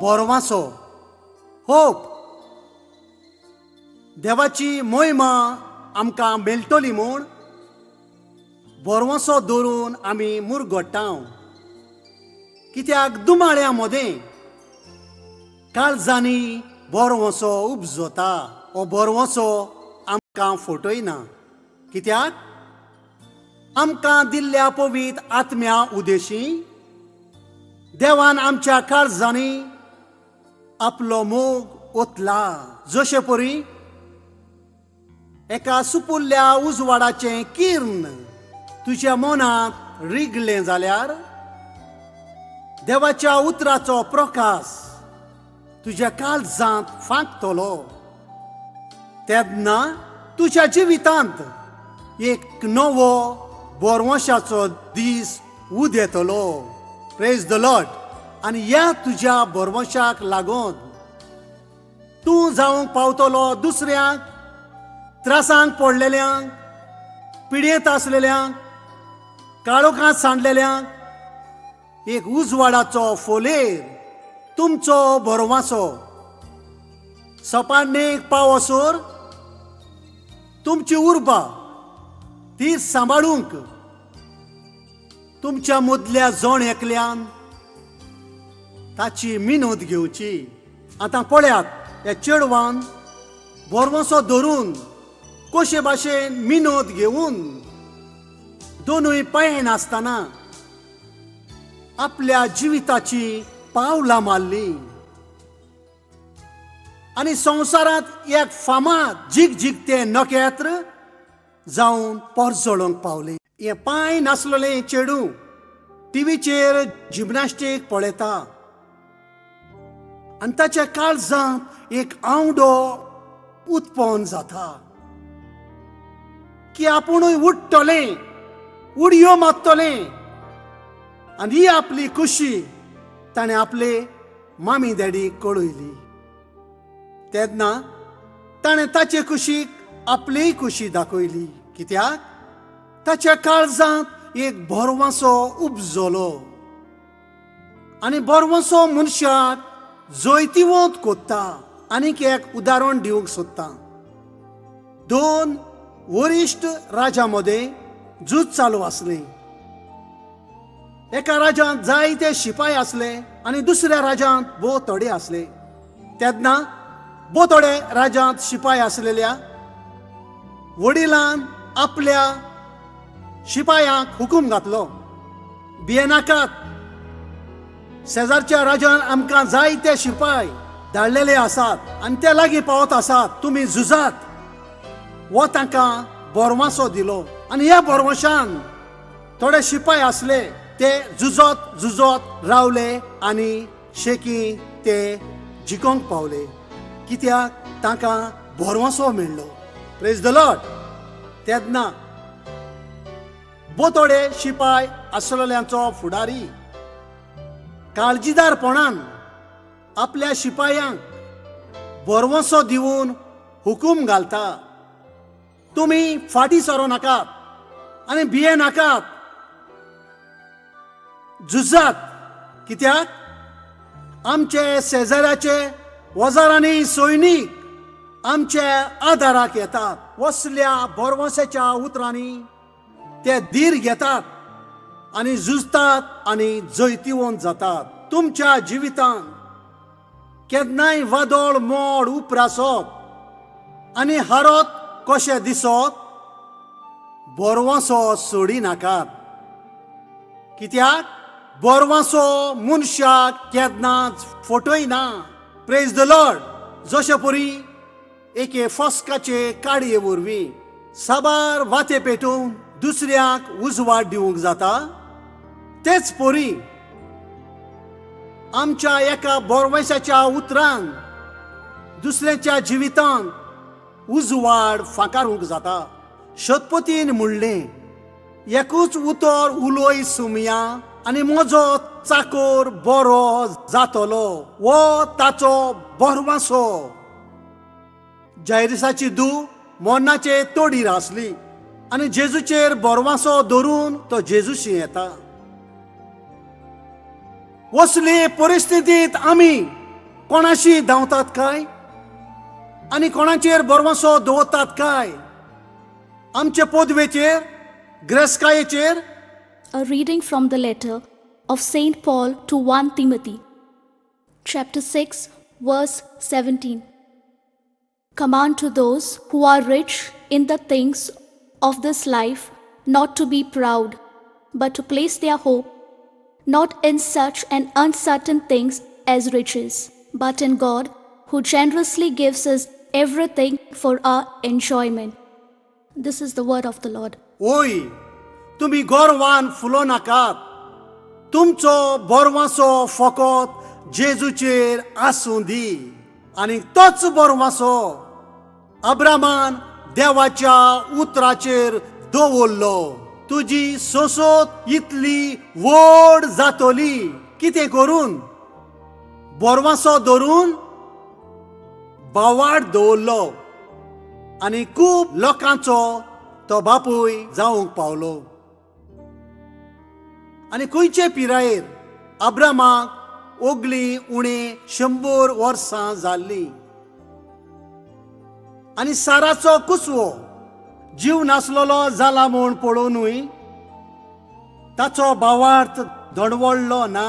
बोरवांसो hope देवाची मोहिमा आमकां मेळटली म्हूण बोरवांसो दवरून आमी मुरगोट्टांव. कित्याक दुमाळ्या मदें काळजांनी बोरवंसो उपजता. हो बोरवंसो आमकां फटयना, कित्याक आमकां दिल्ल्या पवित्र आत्म्या उदेशी देवान आमच्या काळजांनी आपलो मोग ओतला. जशे परी एका सुपुल्ल्या उजवाडाचें किर्ण तुज्या मनांत रिगलें जाल्यार देवाच्या उतराचो प्रकाश तुज्या काळजांत फांकतलो. तेन्ना तुज्या जिवितांत एक नवो बोरवंशाचो दीस उदेतलो. Praise the Lord. आनी ह्या तुज्या बोरवंशाक लागून तूं जावंक पावतलो दुसऱ्यांक, त्रासांक पडलेल्यांक, पिडयेंत आसलेल्यांक, काळोखांत सांडलेल्यांक एक उजवाडाचो फोलेर. तुमचो भरवासो सपाणेक पावसोर तुमची उर्बा ती सांबाळूंक तुमच्या मदल्या जण एकल्यान ताची मिनत घेवची. आतां पळयात, ह्या चेडवान बोरवसो धरून कशे भाशेन मिनत घेवन दोनूय पांय नासतना आपल्या जिविताची पावलां मारली आनी संवसारांत एक फामाद जीक जिखते नखेत्र जावन परजळोंक पावले. हें पांय नासलेलें चेडूं टिवीचेर जिमनास्टीक पळयता आनी ताच्या काळजांत एक आंवडो उत्पन्न जाता की आपुणूय उडटलें, उडयो मारतलें. आनी ही आपली खुशी ताणें आपले मामी डॅडीक कळयली. तेन्ना ताणें ताचे कुशीक आपलीय खुशी दाखयली, कित्याक ताच्या काळजांत एक भरवंसो उपजलो आनी भरवंसो मनशाक जैतिवंत कोत्ता. आनीक एक उदाहरण दिवंक सोदता. दोन वरिश्ठ राजा मदें झूज चालू आसलें. एका राजांत जायते शिपाय आसले आनी दुसऱ्या राजांत भोव थोडे आसले. तेन्ना भोव थोडे राजांत शिपाय आसलेल्या वडिलान आपल्या शिपायांक हुकूम घातलो, भियेनाकात, शेजारच्या राजान आमकां जायते शिपाय धाडलेले आसात आनी ते लागीं पावत आसात, तुमी झुजात. हो तांकां बोरवांसो दिलो आनी ह्या बोरवंशान थोडे शिपाय आसले ते झुजत झुजत रावले आनी शेकी ते जिखोंक पावले, कित्याक तांकां बोरवांसो मेळ्ळो. Praise the Lord. तेन्ना बोतोडे शिपाय आसलेल्यांचो फुडारी काळजीदारपणान आपल्या शिपायांक बोरवंसो दिवन हुकूम घालता, तुमी फाटीं सरो नाकात आनी भिये नाकात, झुजात, कित्याक आमचे शेजाऱ्याचे हजारांनी सैनीक आमच्या आदाराक येतात. वसल्या बोरवंसाच्या उतरांनी ते धीर घेतात आनी झुजतात आनी जैतिवंत जातात. तुमच्या जिवितांत केन्नाय वादळ मोड उपरासत आनी हारत कशें दिसत, बोरवांसो सोडी नाकात, कित्याक बोरवांसो मनशाक केन्नाच फटयना. Praise the Lord. जशे परी एके फस्काचे काडये वरवीं साबार वाते पेटोवन दुसऱ्याक उजवाड दिवंक जाता, तेच परी आमच्या एका बोरवंशाच्या उतरान दुसऱ्याच्या जिवितांत उजवाड फांकारूंक जाता. शतपतीन म्हणलें, एकूच उतर उलय सुमया आनी म्हजो चाकोर बरो जातलो. वो ताचो बोरवांसो. जायरिसाची धूव मरणाचे तोडीर आसली आनी जेजूचेर बोरवांसो धरून तो जेजूशी येता. वसले परिस्थितींत आमी कोणाशी धांवतात काय आनी कोणाचेर भरवंसो दवरतात काय? आमचे पदवेचेर, ग्रेस्कायेचेर? A reading from the letter of St. Paul to 1 Timothy, chapter 6, verse 17. Command to those who are rich in the things of this life not to be proud, but to place their hope not in such an uncertain things as riches, but in God, who generously gives us everything for our enjoyment. This is the word of the Lord. ओय, तुमी गोरवान फुलो नाकात. तुमचो बोरवासो फकत जेजूचेर आसूं दी आनी तोच बोरवासो अब्रामान देवाच्या उतराचेर दवरलो. तुजी सोंसोत इतली व्हड जातली. कितें करून? बोरवासो धरून बावाट दवरलो आनी खूब लोकांचो तो बापूय जावंक पावलो. आनी खंयचे पिरायेर अब्रामाक ओगली उणे 100 वर्सां जाल्लीं आनी साराचो कुसवो जीव नासलेलो जाला म्हूण पळोवनूय ताचो भावार्थ दणवडलो ना.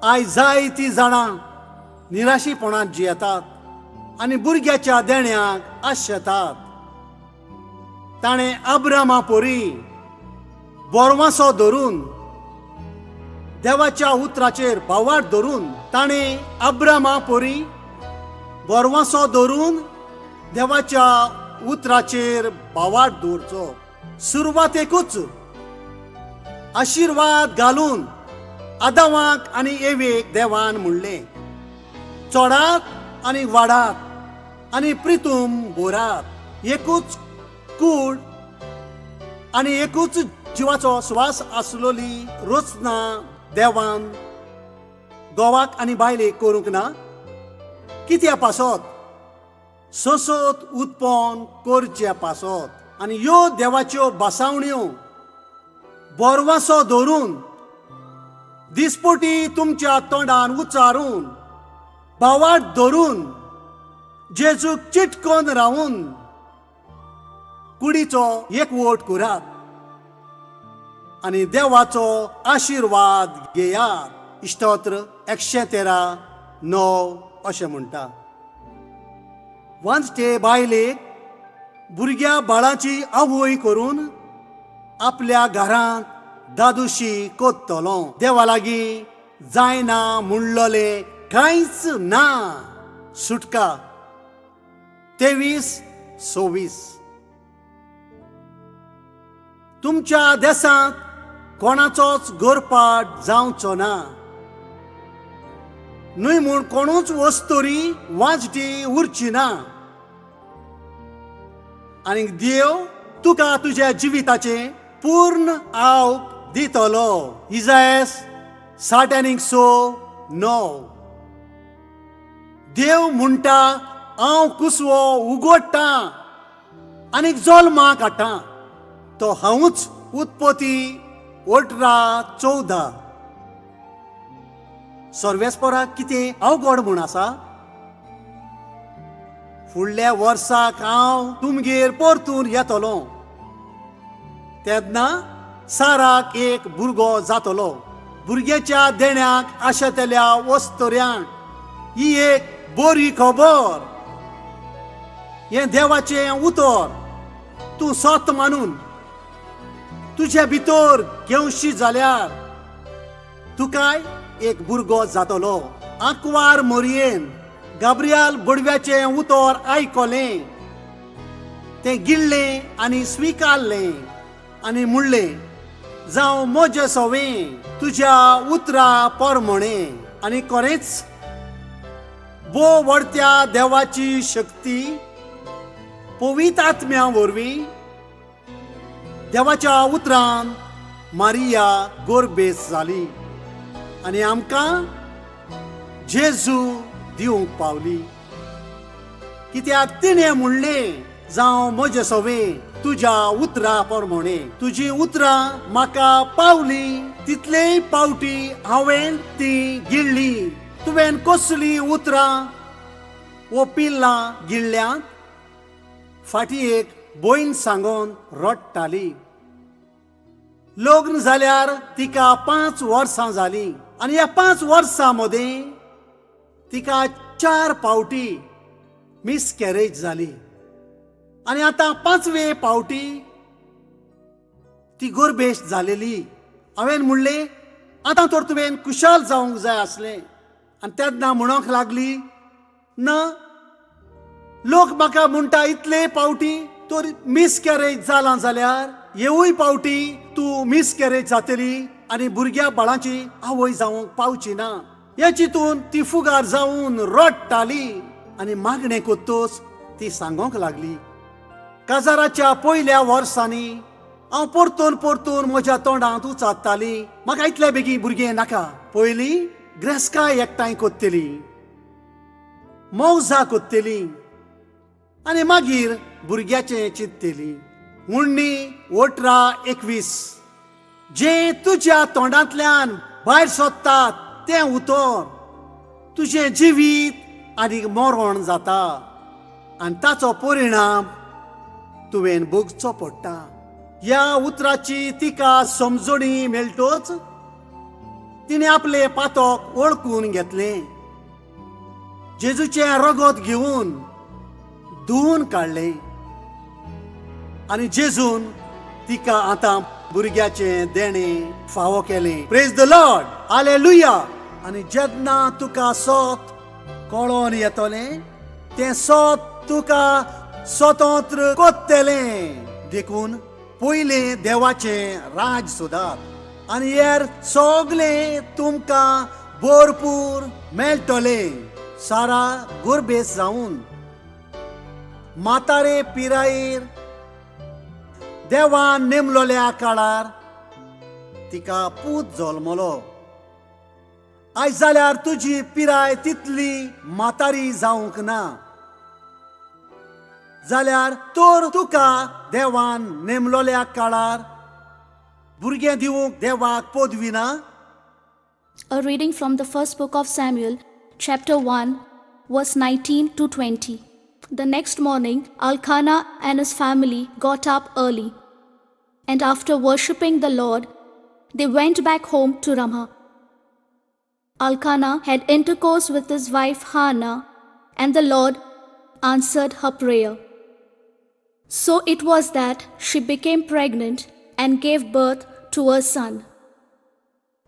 आयज जायतीं जाणां निराशीपणांत जियेतात आनी भुरग्याच्या देण्याक आशेतात. ताणें अब्रामा पोरी बोरवासो धरून, देवाच्या उतराचेर भावार्थ धरून, ताणें अब्रामा पोरी बोरवासो धरून देवाच्या उतराचेर भावार्थ दवरचो. सुरवातेकूच आशिर्वाद घालून आदावाक आनी एवेक देवान म्हणलें, चोडात आनी वाडात आनी प्रितूम बोरात. एकूच कूड आनी एकूच जिवाचो स्वास आसलोली रचना देवान गोवाक आनी बायलेक करूंक ना. कित्या पासत? सोंसोत उत्पन्न करचे पासत. आनी ह्यो देवाच्यो बसावण्यो बोरवासो धरून दिसपटी तुमच्या तोंडान उच्चारून भावार्थ धरून जेजूक चिटकोन रावून कुडीचो एकवट करात आनी देवाचो आशिर्वाद घेयात. इश्टोत्र 113:9 अशें म्हणटा. वांजटे बायलेक भुरग्या बाळाची आवय करून आपल्या घरांत दादुशी कोत्तलो. देवा लागीं जायना म्हणलोलें कांयच ना. सुटका 23:26. तुमच्या देसांत कोणाचोच गोरपाट जावचो ना, न्हय म्हूण कोणूच वस्तुरी वाजटी उरची ना. आनी देव तुका तुज्या जिविताचें पूर्ण आवक दितलो. इजायस 60:6-9. देव म्हणटा, हांव कुसवो उगडटा आनी जल्मा काडटा, तो हांवूच. उत्पत्ती 18:14. सर्वेस्पराक कितें अवघड म्हूण आसा? फुडल्या वर्साक हांव तुमगेर परतून येतलो, तेन्ना साराक एक भुरगो जातलो. भुरग्याच्या देण्याक आशेतल्या वस्तुऱ्यांक ही एक बरी खबर. हें देवाचें उतर तूं सत मानून तुजे भितर घेवशी जाल्यार तुकाय एक भुरगो जातलो. आंकवार मोरयेन गाब्रियाल बडव्याचें उतर आयकलें, तें गिळ्ळें आनी स्विकारलें आनी म्हणलें, जावं म्हजें सवें तुज्या उतरा परमणें. आनी खरेंच भोव व्हडत्या देवाची शक्ती पवित्र आत्म्या वरवीं देवाच्या उतरान मारिया गोरबेस जाली आनी आमकां जेजू दिवंक पावली. कित्याक तिणें म्हणलें, जावं म्हजें सवें तुज्या उतरा प्रमाणें. तुजी उतरां म्हाका पावली तितलेय पावटी हांवें ती गिळ्ळी. तुवें कसलीं उतरां वो पिल्लां गिळ्ळ्यांत? फाटीं एक भयण सांगून रडटाली. लग्न जाल्यार तिका 5 वर्सां जालीं आनी ह्या 5 वर्सां मदीं तिका 4 पावटी मिसकॅरेज जाली आनी आतां 5वे पावटी ती गोरबेश जालेली. हांवें म्हणलें, आतां तर तुवें खुशाल जावंक जाय आसलें. आनी तेन्ना म्हणूंक लागली, ना, लोक म्हाका म्हणटा इतले पावटी तर मिसकॅरेज जालां जाल्यार येवूय पावटी तूं मिसकॅरेज जातली आनी भुरग्या बाळांची आवय जावंक पावची ना. हे चिंतून ती फुगार जावन रडटाली आनी मागणें कोत्तोच ती सांगोंक लागली, काजाराच्या पयल्या वर्सांनी हांव परतून परतून म्हज्या तोंडांत उचारताली, म्हाका इतले बेगीन भुरगें नाका. पयलीं ग्रेस्काय एकठांय कोत्तली, मौजा कोत्तली आनी मागीर भुरग्याचें चिंततली. उण्णी 18:21 जें तुज्या तोंडांतल्यान भायर सोदता तें उतर तुजें जिवीत आनी मरण जाता आनी ताचो परिणाम तुवें भोगचो पडटा. ह्या उतराची तिका समजणी मेळटोच तिणें आपलें पातक वळखून घेतलें, जेजूचें रगत घेवन धुवून काडलें आनी जेजून तिका आतां भुरग्याचें देणें फावो केलें. Praise the Lord, hallelujah. आनी जेन्ना तुका सत कळोन येतलें तें सत तुका स्वतंत्र कोत्तलें. देखून पयलें देवाचें राज सोदात आनी हेर सगळें तुमकां भरपूर मेळटलें. सारा गोरबेस जावन म्हातारे पिरायेर देवान नेमलोल्या काळार तिका पूत जल्मलो. आयज जाल्यार तुजी पिराय तितली म्हातारी जावंक ना जाल्यार तर तुका देवान नेमलोल्या काळार भुरगें दिवंक देवाक पदवी ना. A reading from the first book of Samuel, chapter 1, verse 19 to 20. The next morning, Elkanah and his family got up early, and after worshipping the Lord, they went back home to Ramah. Elkanah had intercourse with his wife Hannah, and the Lord answered her prayer. So it was that she became pregnant and gave birth to a son,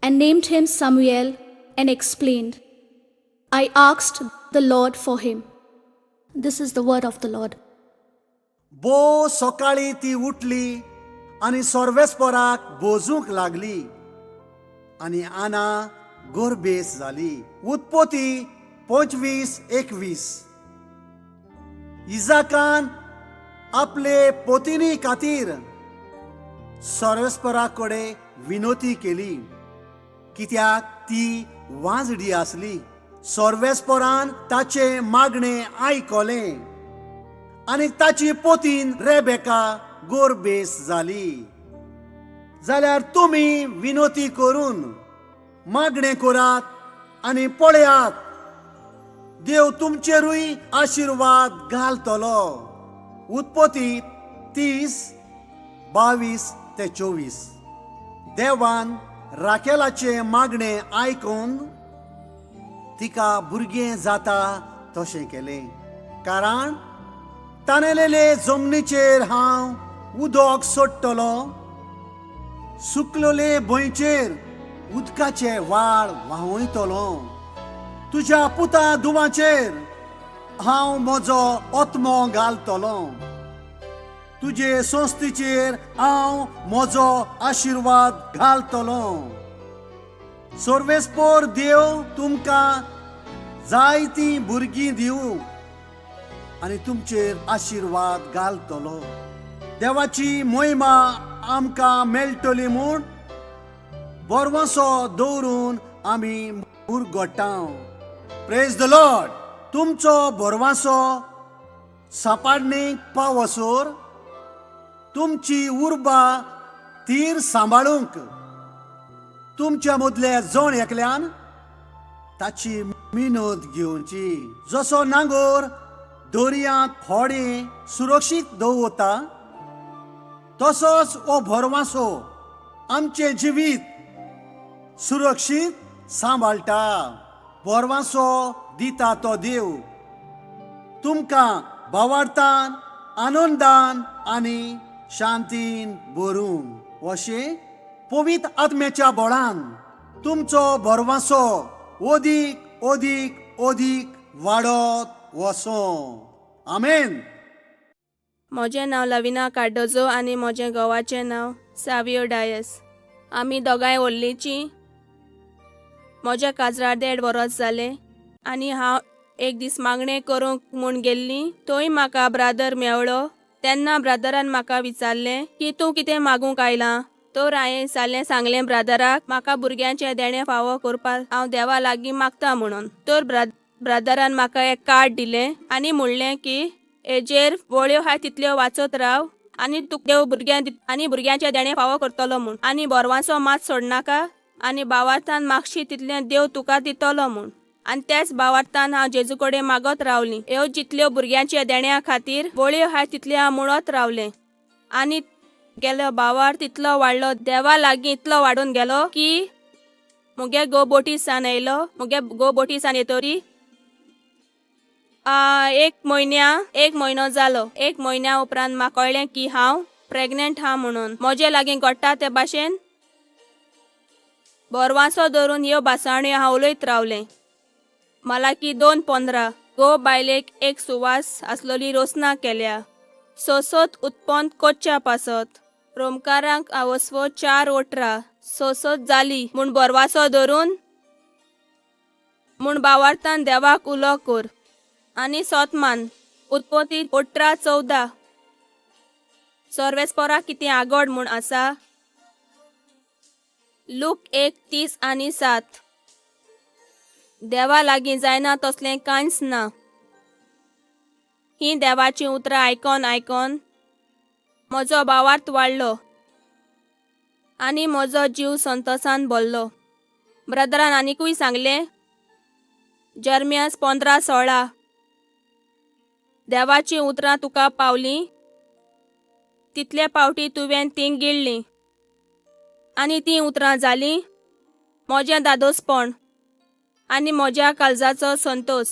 and named him Samuel, and explained, I asked the Lord for him. This is the word of the Lord. बो सकाळी ती उठली आनी सर्वेस्पराक बोजूंक लागली आनी आना गोरबेस जाली. उत्पत्ती 25:21. इजाकान आपले पोतिनी खातीर सर्वेस्परा कडेन विनोती केली, कित्याक ती वाजडी आसली. सर्वेस्परान ताचें मागणें आयकलें आनी ताची पोतीन रेबेका गोरबेस जाली. जाल्यार तुमी विनोती करून मागणें करात आनी पळयात, देव तुमचेरूय आशिर्वाद घालतलो. उत्पत्ती 30:22-24. देवान राकेलाचें मागणें आयकून तिका भुरगें जाता तशें केलें, कारण ताणेलेले जमनीचेर हांव उदक सोडटलो, सुकलोले भंयचेर उदकाचे वाळ व्हांवयतलो. तुज्या पुता दुवाचेर हांव म्हजो आत्मो घालतलो, तुजे संस्थेचेर हांव म्हजो आशिर्वाद घालतलो. सर्वेस्पोर देव तुमकां जायतीं भुरगीं दिवं आनी तुमचेर आशिर्वाद घालतलो. देवाची मोहिमा आमकां मेळटली म्हूण बरवसो दवरून आमी मुरगोटां. Praise the Lord. तुमचो बरवासो सापाडणीक पावसोर तुमची उर्बा तीर सांबाळूंक तुमच्या मदल्या जण एकल्यान ताची मिनत घेवची. जसो नांगोर दर्यांत होडें सुरक्षीत दवरता तसोच हो भरवासो आमचें जिवीत सुरक्षीत सांबाळटा. भरवासो दिता तो देव तुमकां भावार्थान, आनंदान आनी शांतीन भरूं अशें पवित्र आत्म्याच्या बळान तुमचो भरवासो अदीक अदीक अदीक वाडत वसों. आमेन. म्हजें नांव लविना कार्डोजो आनी म्हजें घोवाचें नांव सावियो डायस. आमी दोगांय ओल्लीचीं. म्हज्या काजरार 1.5 वरोस जालें आनी हांव एक दीस मागणें करूंक म्हूण गेल्ली. थंय म्हाका ब्रादर मेवळो. तेन्ना ब्रादरान म्हाका विचारलें की तूं कितें मागूंक आयलां. तर हांवें जालें सांगलें ब्रादराक, म्हाका भुरग्यांचें देणें फावो करपाक हांव देवा लागीं मागता म्हणून. तर ब्रादरान म्हाका एक कार्ड दिलें आनी म्हणलें की हेजेर वळ्यो आहाय तितल्यो वाचत राव आनी तुका देव भुरग्यां आनी भुरग्यांचें देणें फावो करतलो म्हूण. आनी बोरवांचो मात सोडनाका आनी भावार्थान मागशी तितलें देव तुका दितलो म्हूण. आनी त्याच भावार्थान हांव जेजू कडेन मागत रावलीं. ह्यो जितल्यो भुरग्यांच्या देण्या खातीर वळ्यो आहाय तितल्यो हांव म्हणत रावलें. आनी गेलो भावार्थ इतलो वाडलो, देवा लागीं इतलो वाडून गेलो की मुगे गो बोटीसान येयलो. मुगे गो बोटीसान येतरी एक म्हयनो जालो. एक म्हयन्या उपरांत म्हाका कळ्ळें की हांव प्रेग्नेंट आहा म्हणून. म्हजे लागीं घडटा ते भाशेन बोरवांसो धरून ह्यो भासाण्यो हांव उलयत रावलें. मलाकी 2:15 गो बायलेक एक सुवास आसलोली रोसना केल्या सोसत उत्पन्न कोच्च्या पासत. रोमकारांक आवस्वो 4:18 सोसत जाली म्हूण बोरवासो धरून म्हूण भावार्थान देवाक उलो कर आनी सोत मान. उत्पत्ती 18:14 सर्वेस्पोरा कितें आगोड म्हूण आसा. लूक 1:30 आनी 7 देवा लागीं जायना तसलें कांयच ना. हीं देवाचीं उतरां आयकोन आयकोन म्हजो भावार्थ वाडलो आनी म्हजो जीव संतोसान भरलो. ब्रदरान आनिकूय सांगलें जर्मियास 15:16 देवाचीं उतरां तुका पावलीं तितले पावटी तुवें तीं गिळ्ळीं आनी तीं उतरां जालीं म्हजें दादोसपण आनी म्हज्या काळजाचो संतोस.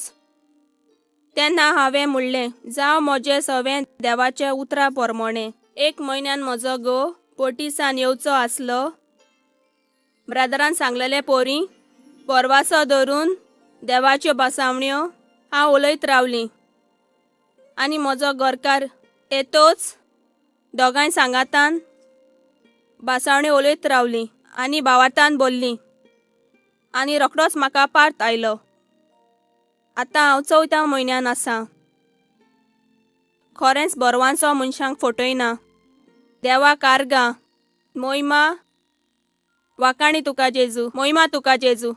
तेन्ना हांवें म्हणलें जावं म्हजें सवें देवाच्या उतरां प्रमाणें. एक म्हयन्यान म्हजो घोव पोटीसान येवचो आसलो. ब्रादरान सांगलेले पोरी बोरवासो धरून देवाच्यो भासावण्यो हांव उलयत रावलीं आनी म्हजो घरकार येतोच दोगांय सांगातान भासावण्यो उलयत रावलीं आनी भावार्थान बोल्लीं आनी रोखडोच म्हाका पार्त आयलो. आतां हांव 4थ्या म्हयन्यान आसा. खरेंच बोरवांचो मनशांक फटयना. देवा कारगां मोहिमा वाकाणी तुका जेजू, मोहिमा तुका जेजू.